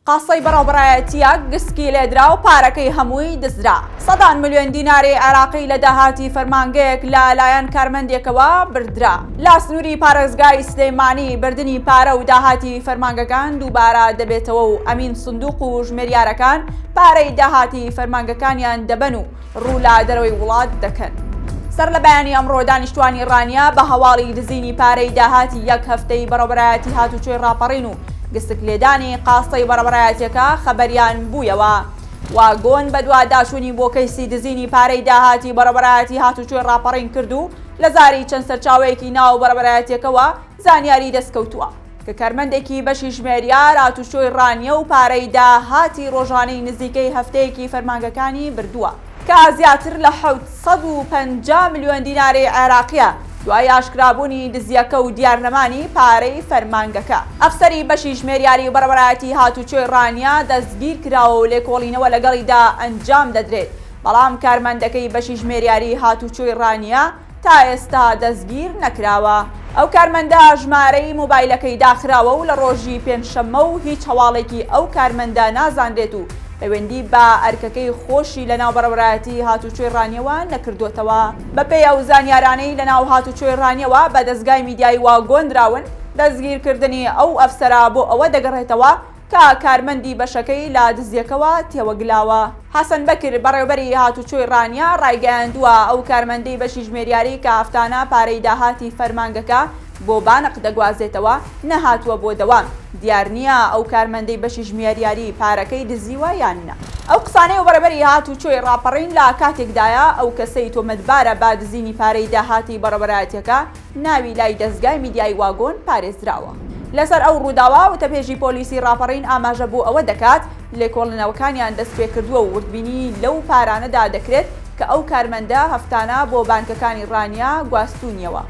قاسەی بەڕێوەبەرایەتییەک گسکی لێدرا و پارەکەی هەمووی دزرا. سەدان ملیۆن دیناری عێراقی لە داهاتی فەرمانگەیەک لە لایەن کارمەندێکەوە بردرا. لە سنووری پارێزگای سلێمانی بردنی پارە و داهاتی فەرمانگەکان دووبارە دەبێتەوە و ئەمین سندوق و ژمێریارەکان پارەی داهاتی فەرمانگەکانیان دەبەن و ڕوو لە دەرەوەی وڵات دەکەن. سەر لە بەیانی ئەمڕۆ دانیشتوانی ڕانیە بە هەواڵی دزینی پارەی داهاتی یەک هەفتەی بەڕێوەبەرایەتی هاتوچۆی ڕاپەڕین و گسک لێدانی قاستەی بەڕێوەبەرایەتیەکە خەبەریان بوویەوە. واگۆن بەدواداچوونی بۆ کەیسی دزینی پارەی داهاتی بەڕێوەبەرایەتی هاتوچۆی ڕاپەڕین کرد و لە زاری چەند سەرچاوەیەکی ناو بەڕێوەبەرایەتیەکەوە زانیاری دەستکەوتووە کە کارمەندێکی بەشی ژمێریار هاتوچۆی ڕانیە و پارەی داهاتی ڕۆژانەی نزیکەی هەفتەیەکی فەرمانگەکانی بردووە کە زیاتر لە 750 ملیۆن دیناری عێراقیە دوای ئاشکرابوونی دزیەکە و دیارنەمانی پارەی فەرمانگەکە. ئەفسەری بەشی ژمێریاری بەڕێوەبەرایەتی هاتوچۆی ڕانیە دەستگیرکراوە و لێکۆڵینەوە لەگەڵیدا ئەنجام دەدرێت، بەڵام کارمەندەکەی بەشی ژمێریاری هاتوچۆی ڕانیە تا ئێستا دەستگیر نەکراوە. ئەو کارمەندە ژمارەی مۆبایلەکەی داخراوە و لە ڕۆژی پێنجشەممە و هیچ هەواڵێکی ئەو کارمەندە نازانرێت و پەیوەندی بە ئەرکەکەی خۆشی لەناو بەڕێوەبەرایەتی هاتوچۆی ڕانیەوە نەکردۆتەوە. بەپێی ئەو زانیارانەی لەناو هاتوچۆی ڕانیەوە بە دەزگای میدیایی واگۆن دراون، دەستگیرکردنی ئەو ئەفسەرە بۆ ئەوە دەگەڕێتەوە کە کارمەندی بەشەکەی لە دزیەکەوە تێوەگلاوە. حەسەن بەکر، بەڕێوەبەری هاتوچۆی ڕانیە ڕایگەیاندووە، ئەو کارمەندەی بەشی ژمێریاری کە هەفتانە پارەی داهاتی فەرمانگەکە بۆ بانق دەگوازێتەوە، نەهاتووە بۆ دەوام، دیار نییە ئەو کارمەندەی بەشی ژمێریاری پارەکەی دزیوە یان نا. ئەو قسانەی بەڕێوەبەری هاتوچۆی ڕاپەڕین لە کاتێکدایە، ئەو کەسەی تۆمەتبارە بە دزینی پارەی داهاتی بەڕێوەبەرایەتیەکە، ناوی لای دەزگای میدیایی واگۆن پارێزراوە. لەسەر ئەو ڕووداوە، وتەبێژی پۆلیسی ڕاپەڕین ئاماژە بۆ ئەوە دەکات، لێکۆڵینەوەکانیان دەستپێکردووە و وردبینی لەو پارانەدا دەکرێت کە ئەو کارمەندە هەفتانە بۆ بانکەکانی ڕانیە گواستوونیەوە.